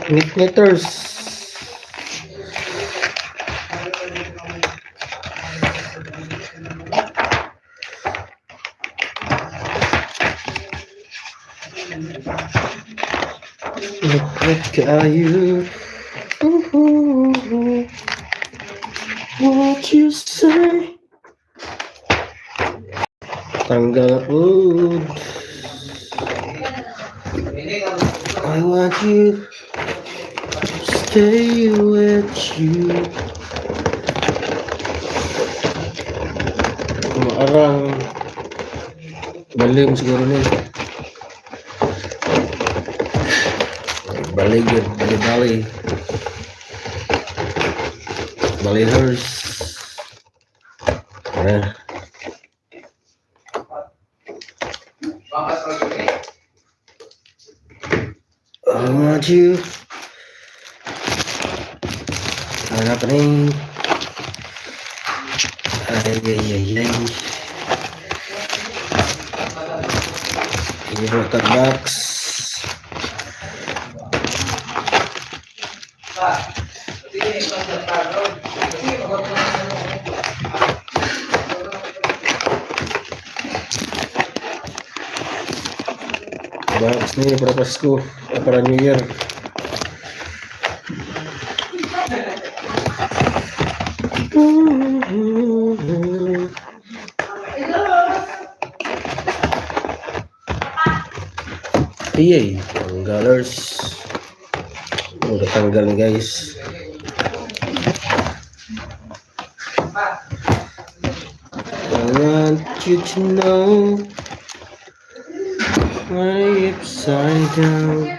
Knit-knitters. Knit-knit kaayo. Ooh, what you say? Tanggal po. I want you to stay with you. Maarang balim siguro ni. Bali yun, bali bali. Bali hers. Ayan. I want you. Hanap rin. Ay, ay, ay, ay. Water box. Box ni para Pasko, ah, para New Year. Ay, tanggalers. Oh, natanggal ni guys. I want you to know my upside down.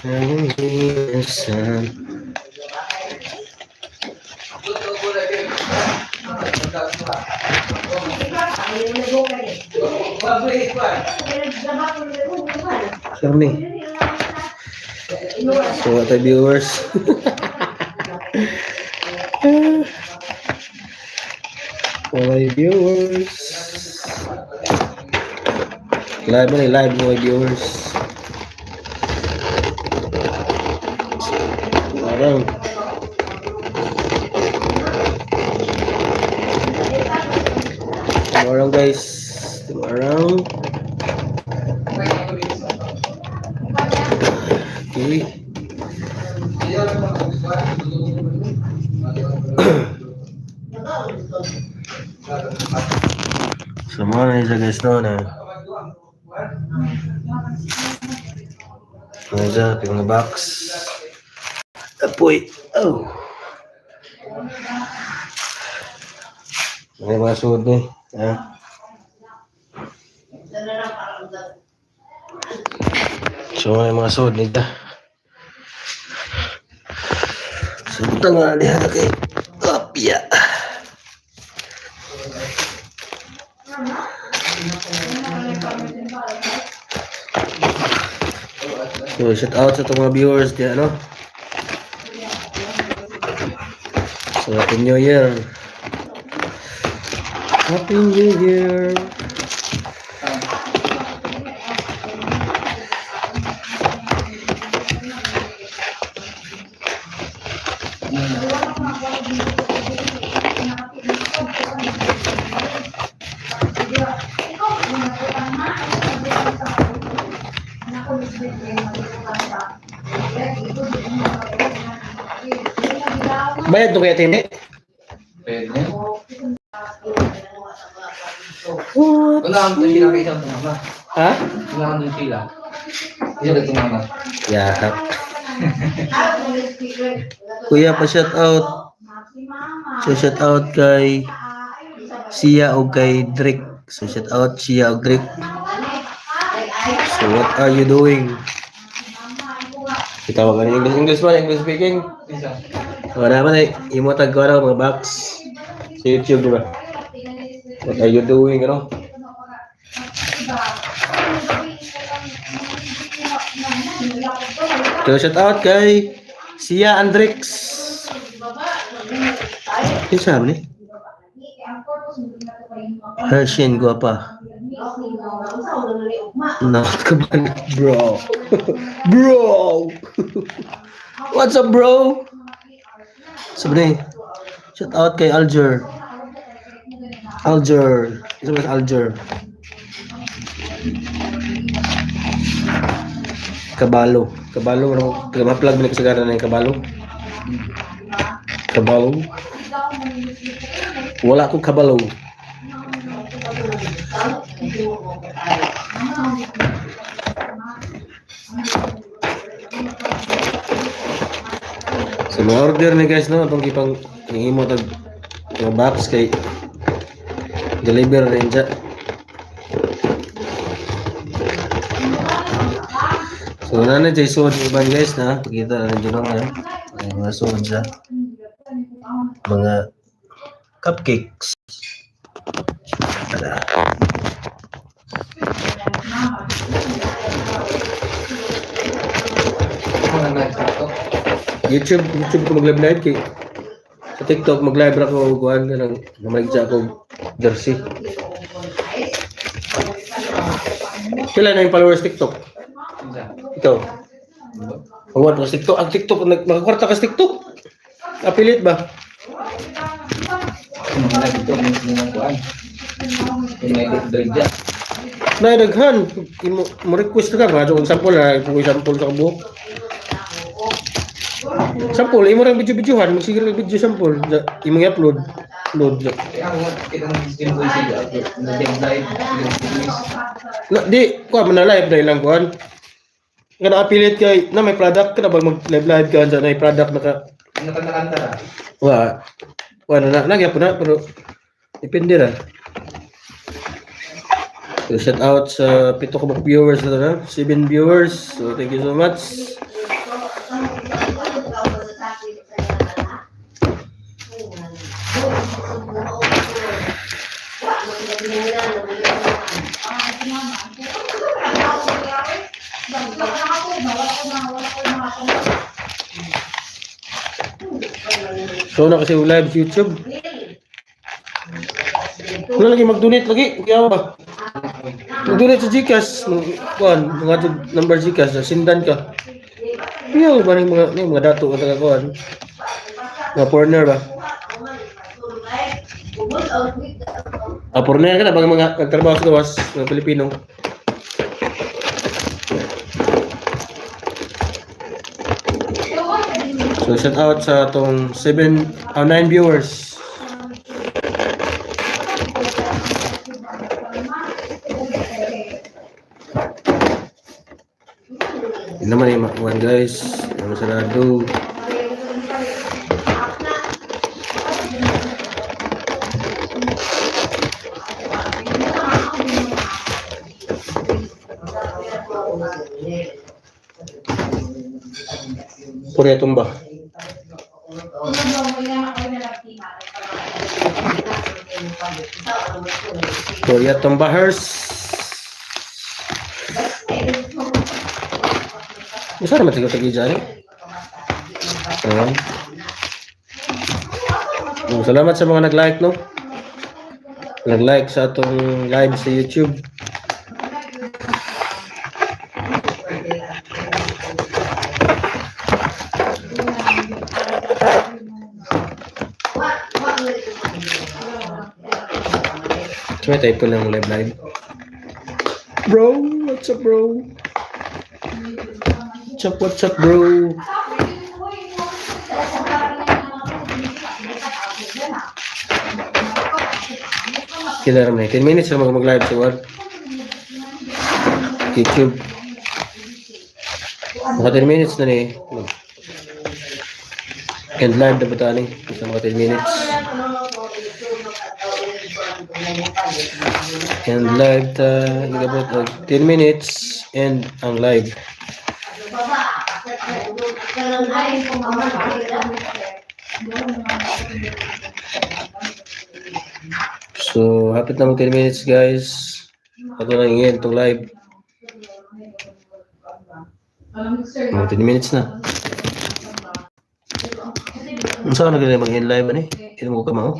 I'm in the sun. Kami. So what are viewers? For my viewers. Live man, live mga viewers. Parang tomorrow, guys. Tomorrow. Okay. So mo na isa guys no na. Ano isa, yung mga box. Apoy. Oh. May mga sud ni. Ha? So may mga sud nita. So butang nga diha na kay Apya. So shout out sa itong mga viewers diha no. So Happy New Year. Happy New Year. Bayad to kaya tini? Pwede niya. What? Wala kang sila kay isang tumama. Ha? Wala kang sila. Isa ka tumama. Yahak. Kuya, pa shout out. So shout out kay Sia o kay Drake. So shout out Sia o Drake. So what are you doing? Kita ka English English man, English speaking. Isa. Wala man eh. Imo tag ko raw, mga box sa YouTube, di ba? What are you doing, ano? So shout out kay Sia Andrix. Kinsa man ni? Hershin, guwapa. Nakakabalik, bro. Bro! What's up, bro? Sabi ni, shout out kay Alger. Alger. Isa ba si Alger? Kabalo. Kabalo. Ano? Ma-plug mo na kasagaran na yung kabalo. Kabalo. Wala akong kabalo. So, mga order ni guys, no? Itong ipang hihimo tag mga box kay deliver rin dyan. So, na dyan suod ng iban guys na. Pagkita na dyan na. Ay, mga suod siya. Mga cupcakes. Tara. Ako nang live sa TikTok. YouTube, YouTube ko mag-live live kay sa TikTok mag-live ra ko kuan kanang namaligya ako jersey. Kailan na yung followers TikTok? Unsa? Ikaw. Ang pa sa TikTok, ang TikTok nagkwarta ka sa TikTok. Affiliate ba? Ako nang live dito, may sinang kuan. Kung may dito dyan. Na daghan mo, mo request ka ba kung sample na kung sample sa kabuok. Sample imo rang video-videohan, magsiguro kag video sample, imong i-upload, upload. Kaya ako, kita nang stream ko siya upload. Nag live, nag-voice. Na, di, kuha man na live dahil lang kuhan. Kana affiliate kay na may product ka na ba mag live live ka dyan, na may product na ka. Nakanta-kanta ra. Wa. Wa na na nagyapon na pero depende ra. So shout out sa pito ka mga viewers na to na. Seven viewers. So thank you so much. So na kasi live sa YouTube. Wala lagi mag-donate lagi. Kaya ba? Mag-donate sa GCash. Kuan, mga number GCash, sindan ka. Iya ba ning mga ning mga dato ka taga kuan. Mga foreigner ba? Ah, foreigner ka na bang mga nagtrabaho sa gawas, mga Pilipino. So shout out sa atong 7 9 viewers. Yun naman yung makuha guys. Ano sarado. Puro tumba. Korea Tumbahers. Bisa naman siguro sa dyan eh. Ayan. Oh, salamat sa mga nag-like, no? Nag-like sa atong live sa YouTube. So, may type ko lang live live. Bro, what's up, bro? What's up, bro? Kila naman eh. 10 minutes na mag-live sa what? YouTube. Mga 10 minutes na ni. End live na ba tayo? Isa mga 10 minutes. And live ta nagabot og 10 minutes and ang live. So, hapit na mag 10 minutes guys. Ato na ingin itong live. Mga 10 minutes na. Unsa na ganun mag-end live ani? Ito mo ka mao.